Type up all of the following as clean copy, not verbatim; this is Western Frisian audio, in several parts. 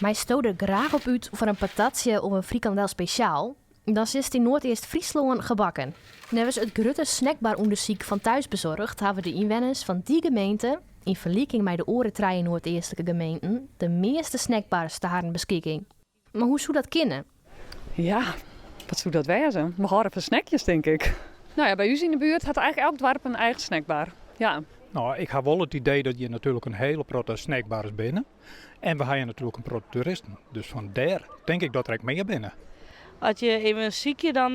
Meisto der graach op út foar in patatsje of in frikandel spesjaal? Dan sitst yn Noardeast-Fryslân gebakken. Neffens it grutte snackbarûndersyk fan Thuisbezorgd hawwe de ynwenners fan dy gemeente, yn ferliking mei de oare trije noardeastlike gemeenten, de measte snackbars ta harren beskikking. Mar hoe soe dat kinne? Ja, wat soe dat wêze? We hâlde fan snackjes, tink ik. No ja, by ús yn de buert hat eigentlik elk doarp in eigen snackbar. Ja. No, ik ha wol it idee dat hjir natuerlik in hiele protte snackbars binne. En we ha hjir natuerlik in protte toeristen. Dus fan dêr tink ik dat der ek mear binne. As je even sykje dan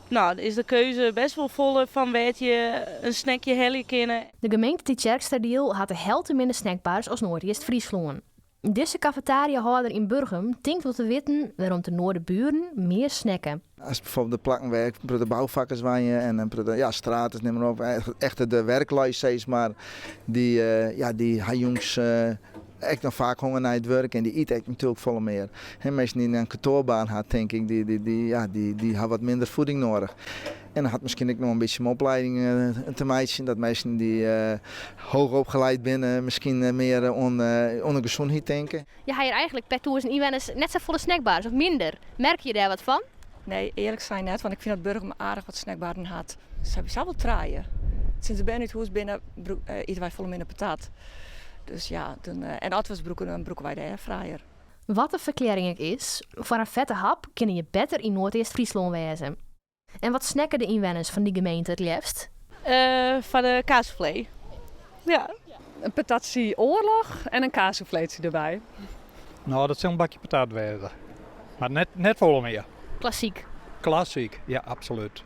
no, is de keuze best wol folle fan wêr't je in snackje helje kinne. De gemeente Tytsjerksteradiel hat de helte minder snackbars as Noardeast-Fryslân. Dizze kafetariahâlder yn Burgum tinkt wol te witten wêrom't de Noarderburen mear snacke. As bijvoorbeeld de plakken wêr in protte boufakkers wenje en in protte ja, straters, nim mar op, echt de werklui sis mar, dy, ja, dy ha jûns ek noch faak honger nei it wurk en dy ite ek natuerlik folle mear. Hè, minsken dy't in kantoarbaan ha, tink ik, dy, dy, dy, ja, dy, dy ha wat minder fieding noadich. En dat hat miskien ek noch in bytsje mei opleiding te meitsjen, dat minsken dy't hoger opgeleid binne miskien mear oan de gesûnheid tinke. Je ha hjir eigentlik per tûzen ynwenners net safolle snackbars, of minder. Merke je dêr wat fan? Nee, earlik sein net, want ik fyn dat Burgum aardich wat snackbarren hat. Sawiesa wol trije. Sinds de bern út hûs binne, ite wy folle minder patat. Dus ja, dan, en as we se brûke, dan brûke wy de airfryer. Wat de ferklearring ek is, foar in fette hap kinne je better yn Noardeast-Fryslân wêze. En wat snacke de ynwenners fan dy gemeente it leafst? Foar de kaassoufflé. Ja. In patatsje oarloch en in kaassouffleetsje derby. No, dat sil in bakje patat wêze. Mar net, net folle mear. Klassyk. Klassyk, ja, absolút.